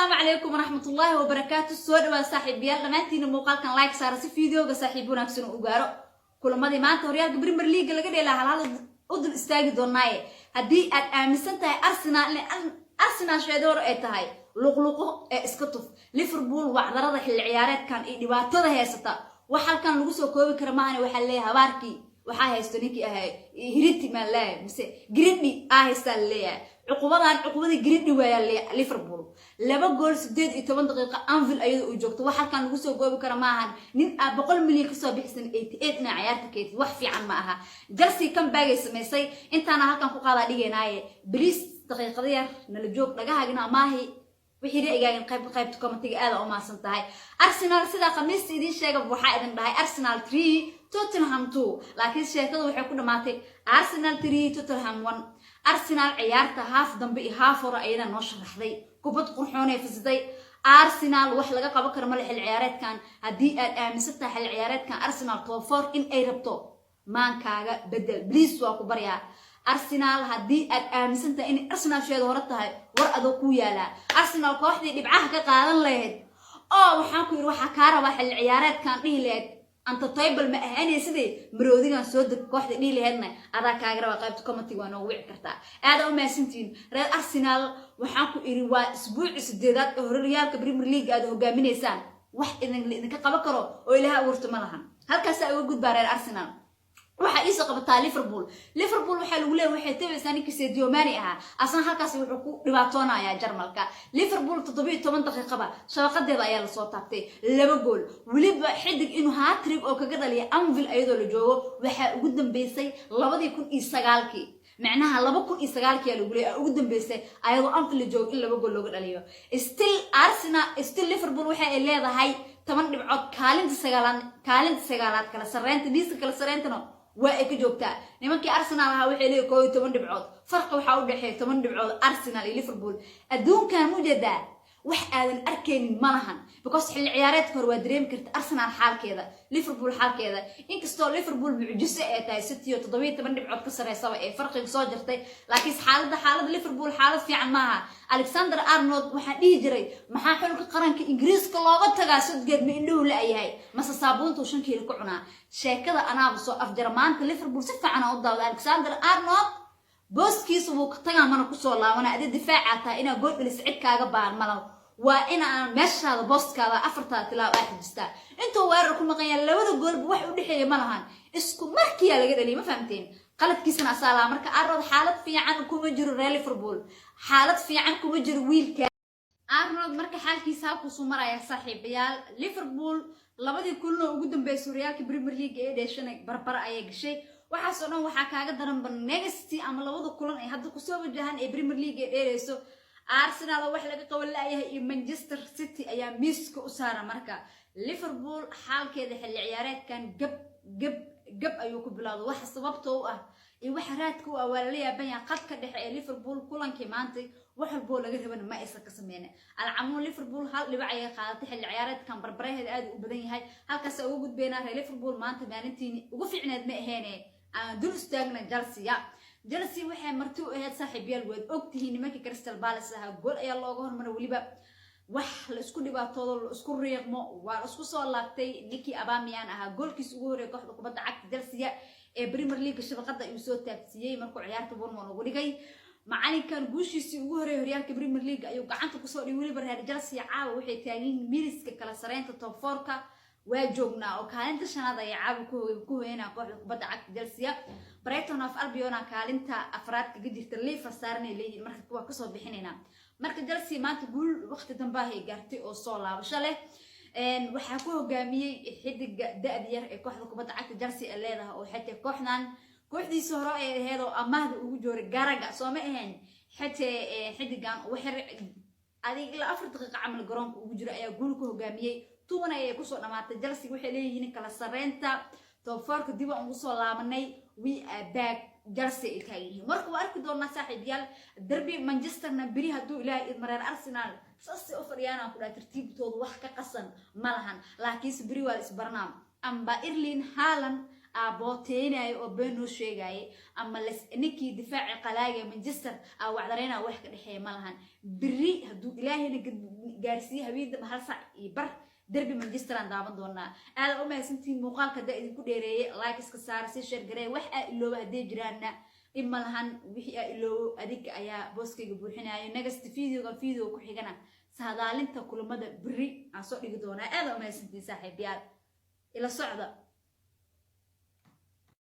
Asalaamu calaykum waraxmatullaahi wabarakaatu. Soo dhawaad, saaxiibayaal, dhammaantiina. Muuqaalkan like saara si videoga saaxiib wanaagsan u gaaro. Kulamadii maanta horyaalka Premier League laga dheelaa halhal u dul istaagi doonaaye. Haddii aad aaminsan tahay Arsenal inay Arsenal sheedoor ay tahay, luqluqo ee iska tuf. Liverpool wacdarada xilli ciyaareedkan iyo dhibaatada haysata wax halkan lagu soo koobi kara maahane. Waxaa leeyahay habaarkii waxaa haysto ninkii ahay Hiriti maan leeyahay mise Gridhi aa haystaa laleeyahay. Cuqubadan cuqubadii Gridhi waayaa leeyahay. Liverpool laba gool 18 daqiiqo Anfield ayada uu joogto, wax halkan lagu soo goobi kara maahan. Nin aa 100 milyan kasoo bixisan 88 inaa ciyaarta keentid, wax fiican ma aha. Chelsea comeback ay samaysay. Intaana halkan ku qaadaa dhigaynaaye, please, daqiiqada yar nala joog, dhagahaagina maahi wixii ra'yigaagan qayb qaybta commentiga. Aada u mahadsan tahay. Arsenal sidaa Khamiista idiin sheega, waxaa idin dhahay Arsenal 3, Tottenham 2, laakiin sheekadu waxay ku dhamaatay Arsenal 3, Tottenham 1. Arsenal ciyaarta half dambe iyo half hore ayadaa noo sharaxday, kubad qurxoonay fisiday. Arsenal wax laga qaban karo male xil ciyaareedkan. Haddii aad aaminsan tahay xil ciyaareedkan Arsenal top four in ay rabto, maankaaga bedel, please, waa ku baryaa. Arsenal haddii aad aaminsan tahay inay Arsenal sheeda hore tahay, war adoo kuu yaalaa. Arsenal kooxdii dhibcaha ka qaadan lahayd oo waxaan ku yidhi waxaa kaa rabaa xilli ciyaareedkan dhihi lahayd untouchable ma ahaanay sidee maroodigan soo deg kooxda dhihi lahaydna adaa kaaga rabaa. Qaybta commentiga waa noogu wici kartaa. Aada u mahadsantihiin, reer Arsenal. Waxaan ku idhi waa isbuuci sideedaad ee horyaalka Premier League aad hogaaminaysaan. Wax idin idinka qaban karo oo Ilaha abuurto ma lahan. Halkaasaa uga gudbaa reer Arsenal. Waxaa iisoo qabataa Liverpool. Liverpool waxaa lagu leeyahay waxay tabaysaa ninkii Sadio Mane ahaa, asna halkaas wuxuu ku dhibaatoonayaa Jarmalka. Liverpool 17 daqiiqaba shabaqadeeda ayaa lasoo taabtay laba gool, weliba xidig inuu hat-trick oo kaga dhaliya Anfield ayadoo la joogo waxaa ugu dambeysay 2009-kii. Macnaha 2009-kii lagu leeyahay ugu dambeysay ayadoo Anfield la joogo in laba gool looga dhaliyo. Still Arsenal, still Liverpool waxa ay leedahay 10 dhibcood, kaalinta sagaalaad, kaalinta sagaalaad kala sarreynta, liiska kala sarreyntana waa ay ka joogtaa. Nimankii Arsenal ahaa waxay leeyihin 11 dhibcood farqi waxaa u dhexeeya, 10 dhibcood Arsenal iyo Liverpool. Adduunkan mujeedaa wax aadan arkaynin ma lahan, because xilli ciyaareedka hore waa dareemi karta Arsenal xaalkeeda, Liverpool xaalkeeda. Inkastoo Liverpool mucjiso ay tahay, City oo 17 dhibcood ka sareysaba ee farqiga soo jartay, laakiin xaaladda Liverpool xaalad fiican maaha. Alexander Arnold waxaan dhihi jiray, maxaa xulka qaranka Ingiriiska looga tagaa? Southgate ma indhuhu la-yahay mase saabuuntuu 5 kiilo ku cunaa? Sheekada anaaba soo afjara. Maanta Liverpool si fiican aan u daawda. Alexander Arnold booskiisa wuu ka tagaa, mana kusoo laabana. Adi difaacaa tahay, inaa gool dhalisa cid kaaga baahan malo. Waa inaan meeshaada, booskaada, afartaada tilaab aa xijistaa. Intuu weerar ku maqan yahay labada goolba wax u dhexeeya ma lahan, isku markiyaa laga dhaliyay. Ma fahamteen? Qaladkiisana asaa laha. Marka Arnold xaalad fiican kuma jiro. Reer Liverpool xaalad fiican kuma jiro wiilka Arnold. Marka xaalkiisa halkuusuu maraya, saaxiibayaal. Liverpool labadii kulno ugu dambeysay horyaalka Premier League ee dheeshanay barbara ayay gashay. Waxaasoo dhan waxaa kaaga daranba next ama labada kulan ay hadda kusoo wajahan ee Premier League ee dheereyso, Arsenal oo wax laga qaban laayahay iyo Manchester City ayaa miiska u saara. Marka Liverpool xaalkeeda xilli ciyaareedkan gab gab gab ayuu ku bilowday. Waxa sababta u ah iyo waxa raadka u ah waa lala yaaban yahay. Khadka dhexe ee Liverpool kulankii maantay wax walboo laga rabana ma aysan ka sameynin. Alcamuun Liverpool hal dhibac ayay qaadatay xilli ciyaareedkan, barbaraheeda aad u badan yahay. Halkaas uga gudbeynaa. Reer Liverpool maanta maalintiini ugu fiicneed ma aheene. Aan dul istaagna Chelsea. Chelsea waxay marti u ahayd, saaxiibyaal, waad ogtihiin, nimankii Crystal Palace ahaa. Gool ayaa looga hormaray, weliba wax la isku dhibaatoodo, la isku riiqmo, waa la isku soo laabtay. Ninkii Aubameyang ahaa goolkiis ugu horreeyay kooxda kubadda cagta Chelsea ee Premier League shabaqada ayuu soo taabsiiyey markuu ciyaarta Bournemouth ugu dhigay. Macalinkan guushiisii ugu horreeyay horyaalka Premier League ayuu gacanta kusoo dhigay. Weliba reer Chelsea caawa waxay taagan yihiin miiska kala sareynta top fourka. Waa joognaa oo kaalinta shanaad ayay caawa ku hoyanaa kooxda kubadda cagta Chelsea. Brighton of Albiona kaalinta afraad kaga jirta, liifa saaranay leeyihiin. Marka waa kasoo bixinaynaa. Marka Chelsea maanta guul waqti dambe ay gaartay oo soo laabasho leh. Waxaa ku hogaamiyey xidiga da-da yar ee kooxda kubadda cagta Chelsea ay leedahay, oo xitee kooxdan kooxdiisa hore ay ahayd oo amaahda ugu jooray garaga sooma ahayn. Xitee xidigan waxay adig ilaa 4 daqiiqa camal garoonka ugu jiro ayaa guul ku hogaamiyey. 2-1 ayay kusoo dhamaatay. Chelsea waxay leeyihiin kala sareynta top fourka dib aan ugu soo laabanay, we are back, Chelsea ay taagan yihiin. Marka waa arki doonaa, saaxiibayaal, derby Manchesterna beri hadduu Ilaahay idmareer. Arsenal saasay u fadhiyaan aan ku dhahay, tartiibtooda wax ka qasan ma lahan, laakiinse beri waa la isbaranaa. Amba Erling Haaland aa booteynaya oo been noo sheegaya, ama ninkii difaaci qalaaga Manchester aa wacdareynaya, wax ka dhexeeya ma lahan. Beri hadduu Ilaahayna Gaarsiiye habeen dambe 1:15 derby Manchester aan daawan doonaa. Aada u mahadsantihiin. Muuqaalka haddaa idinku dheereeyay, like iska saara, si share gareey. Wax aa ilooba haddee jiraanna dhib ma lahan, wixii aa iloobo adinka ayaa booskayga buuxinayo. Next videogan video ku xigana saadaalinta kulamada beri aan soo dhigi doonaa. Aada u mahadsantihiin, saaxiibayaal, ila socda.